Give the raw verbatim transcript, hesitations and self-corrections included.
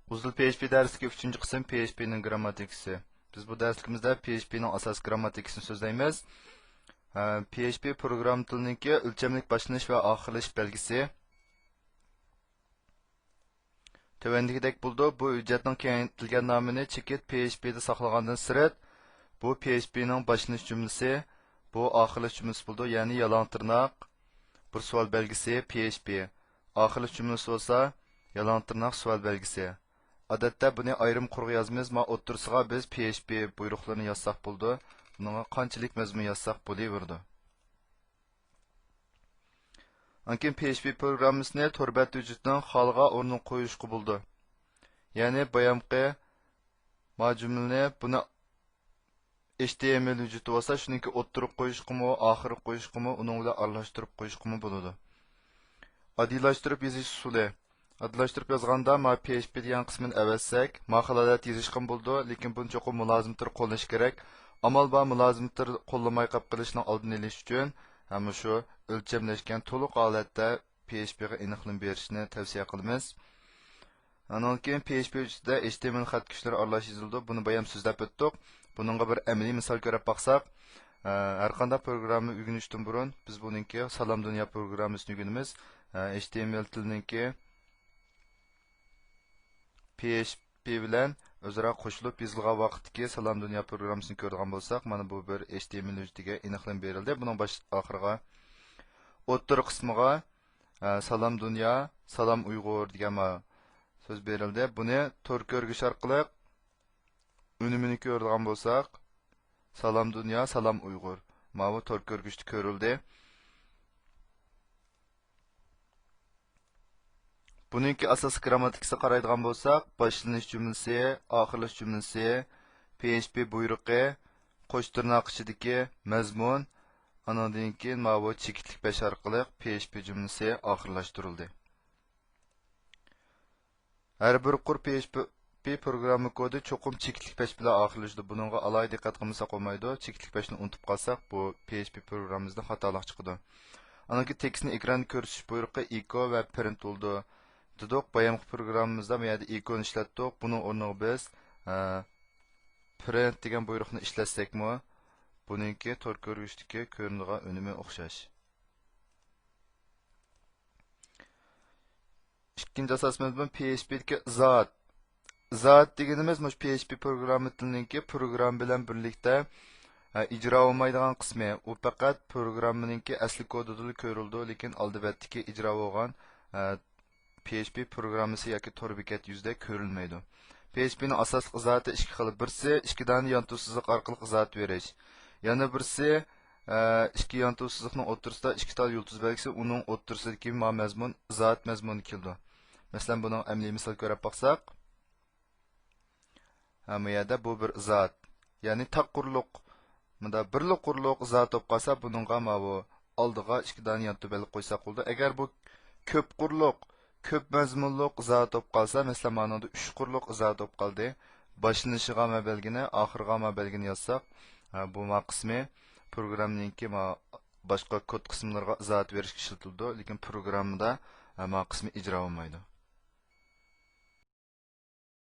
ئۇزۇل پي ئېچ پى دەرسلىكى، ئۈچىنچى قىسىم، پي ئېچ پى نىڭ گرامماتىكىسى. بىز بۇ دەرسلىكىمىزدە پي ئېچ پى نىڭ ئاساسىي گرامماتىكىسىنى سۆزلەيمىز. ھە، پي ئېچ پى پروگرامما تىلىنىڭكى ئۆلچەملىك باشلىنىش ۋە ئاخىرلىشىش بەلگىسى. تۆۋەندىكىدەك بولىدۇ. بۇ ھۆججەتنىڭ كېڭەيتىلگەن نامىنى چېكىت پي ئېچ پى دە ساقلىغاندىن سىرت، بۇ پي ئېچ پى نىڭ باشلىنىش جۈملىسى، بۇ ئاخىرلىشىش جۈملىسى بولىدۇ، يەنى يالاڭ تىرناق، بىر سوئال بەلگىسى، پي ئېچ پى. ئاخىرلىشىش جۈملىسى بولسا، يالاڭ تىرناق سوئال بەلگىسى. ئادەتتە بۇنى ئايرىم قۇرغا يازىمىز، ما ئوتتۇرىسىغا بىز پي ئېچ پى بۇيرۇقلىرىنى يازساق بولىدۇ. بۇنىڭغا قانچىلىك مەزمۇن يازساق بولۇۋېرىدۇ. ئاندىن كېيىن پي ئېچ پى پروگراممىسىنى تور بەت ھۆججىتىنىڭ خالىغان ئورنىغا قويۇشقا بولىدۇ. يەنى بايامقى ما جۈملىنى بۇنى ئېچ تى ئېم ئېل ھۆججىتى بولسا، شۇنىڭكى ئوتتۇرىغا قويۇشقىمۇ، ئاخىرىغا قويۇشقىمۇ، ئۇنىڭ بىلەن ئارىلاشتۇرۇپ قويۇشقىمۇ بولىدۇ. ئاددىيلاشتۇرۇپ يېزىش ئۇسۇلى. ئاددىيلاشتۇرۇپ يازغاندا، ما پي ئېچ پى دېگەن قىسمىنى ئەۋەتسەك، ما خىل ھالەتتە يېزىشقىمۇ بولىدۇ، لېكىن بۇنى چوقۇم مۇلازىمىتىر قوللىنىش كېرەك. ئامال بار مۇلازىمىتىر قوللىماي قېلىپ قېلىشنىڭ ئالدىنى ئېلىش ئۈچۈن، ھەم شۇ ئۆلچەملەشكەن تولۇق ھالەتتە پي ئېچ پى غا ئېنىقلىما بېرىشنى تەۋسىيە قىلىمىز. ئانىڭدىن كېيىن پي ئېچ پى ھۆججىتىدە ئېچ تى ئېم ئېل خەت كۈچلىرى ئارىلاش يېزىلىدۇ. بۇنى بايام سۆزلەپ ئۆتتۇق. بۇنىڭغا بىر ئەمەلىي مىسال كۆرۈپ باقساق، ئە، ھەر قانداق پروگرامما ئۆگىنىشتىن بۇرۇن بىز بۇنىڭكى سالام دۇنيا پروگراممىسىنى ئۆگىنىمىز. ئە، ئېچ تى ئېم ئېل تىلىنىڭكى پي ئېچ پى بىلەن ئۆزئارا قوشۇلۇپ يېزىلغان ۋاقىتتىكى سالام دۇنيا پروگراممىسىنى كۆرىدىغان بولساق، مانا بۇ بىر ئېچ تى ئېم ئېل ھۆججىتىگە ئېنىقلىما بېرىلدى. بۇنىڭ باش ئاخىرىغا، ئوتتۇرا قىسمىغا، ئە، سالام دۇنيا، سالام ئۇيغۇر دېگەن ما سۆز بېرىلدى. بۇنى تور كۆرگۈچ ئارقىلىق ئۈنۈمىنى كۆرىدىغان بولساق، سالام دۇنيا، سالام ئۇيغۇر. ماۋۇ تور كۆرگۈچتە كۆرۈلدى. بۇنىڭكى ئاساسلىق گرامماتىكىسىغا قارايدىغان بولساق، باشلىنىش جۈملىسى، ئاخىرلىشىش جۈملىسى، پي ئېچ پى بۇيرۇقى، قوش تىرناق ئىچىدىكى مەزمۇن، ئانىڭدىن كېيىن ماۋۇ چېكىتلىك پەش ئارقىلىق پي ئېچ پى جۈملىسى ئاخىرلاشتۇرۇلدى. ھەر بىر قۇر پي ئېچ پى پروگرامما كودى چوقۇم چېكىتلىك پەش بىلەن ئاخىرلىشىدۇ. بۇنىڭغا ئالاھىدە دىققەت قىلمىساق بولمايدۇ. چېكىتلىك پەشنى ئۇنتۇپ قالساق، بۇ پي ئېچ پى پروگراممىمىزدىن خاتالىق چىقىدۇ. ئانىڭدىن كېيىن تېكىستنى ئېكراندا كۆرسىتىش بۇيرۇقى ئېكو ۋە پرىنت بولىدۇ دېدۇق. بايامقى پروگراممىمىزدا بۇ يەردە ئېكونى ئىشلەتتۇق. بۇنىڭ ئورنىغا بىز، ئە، پرىنت دېگەن بۇيرۇقنى ئىشلەتسەكمۇ، بۇنىڭكى تور كۆرگۈچتىكى كۆرۈنىدىغان ئۈنۈمى ئوخشاش. ئىككىنچى ئاساسىي مەزمۇن پي ئېچ پى دىكى ئىزاھات. ئىزاھات دېگىنىمىز مۇشۇ پي ئېچ پى پروگرامما تىلىنىڭكى پروگرامما بىلەن بىرلىكتە، ئە، ئىجرا بولمايدىغان قىسمى. ئۇ پەقەت پروگراممىنىڭكى ئەسلى كودىدىلا كۆرۈلىدۇ، لېكىن ئالدى بەتتىكى ئىجرا بولغان، ئە، پي ئېچ پى پروگراممىسى ياكى تور بېكەت يۈزىدە كۆرۈلمەيدۇ. پي ئېچ پى نىڭ ئاساسلىق ئىزاھاتى ئىككى خىل. بىرسى ئىككى دانە يانتۇ سىزىق ئارقىلىق ئىزاھات بېرىش. يەنە بىرسى، ئە، ئىككى يانتۇ سىزىقنىڭ ئوتتۇرىسىدا ئىككى تال يۇلتۇز بەلگىسى، ئۇنىڭ ئوتتۇرىسىدىكى ما مەزمۇن ئىزاھات مەزمۇنى كېلىدۇ. مەسىلەن، بۇنىڭ ئەمەلىي مىسال كۆرۈپ باقساق، ھە، بۇ يەردە بۇ بىر ئىزاھات. يەنى تاق قۇرلۇق، مۇندا بىرلا قۇرلۇق ئىزاھات بولۇپ قالسا، بۇنىڭغا ماۋۇ ئالدىغا ئىككى دانە يانتۇ بەلگە قويساق بولىدۇ. ئەگەر بۇ كۆپ قۇرلۇق، كۆپ مەزمۇنلۇق ئىزاھات بولۇپ قالسا، مەسىلەن، مانىڭدا ئۈچ قۇرلۇق ئىزاھات بولۇپ قالدى. باشلىنىشىغا ما بەلگىنى، ئاخىرىغا ما بەلگىنى يازساق، ھە، بۇ ما قىسمى پروگراممىنىڭكى ما باشقا كود قىسىملىرىغا ئىزاھات بېرىشكە ئىشلىتىلىدۇ، لېكىن پروگراممىدا، ھە، ما قىسمى ئىجرا بولمايدۇ.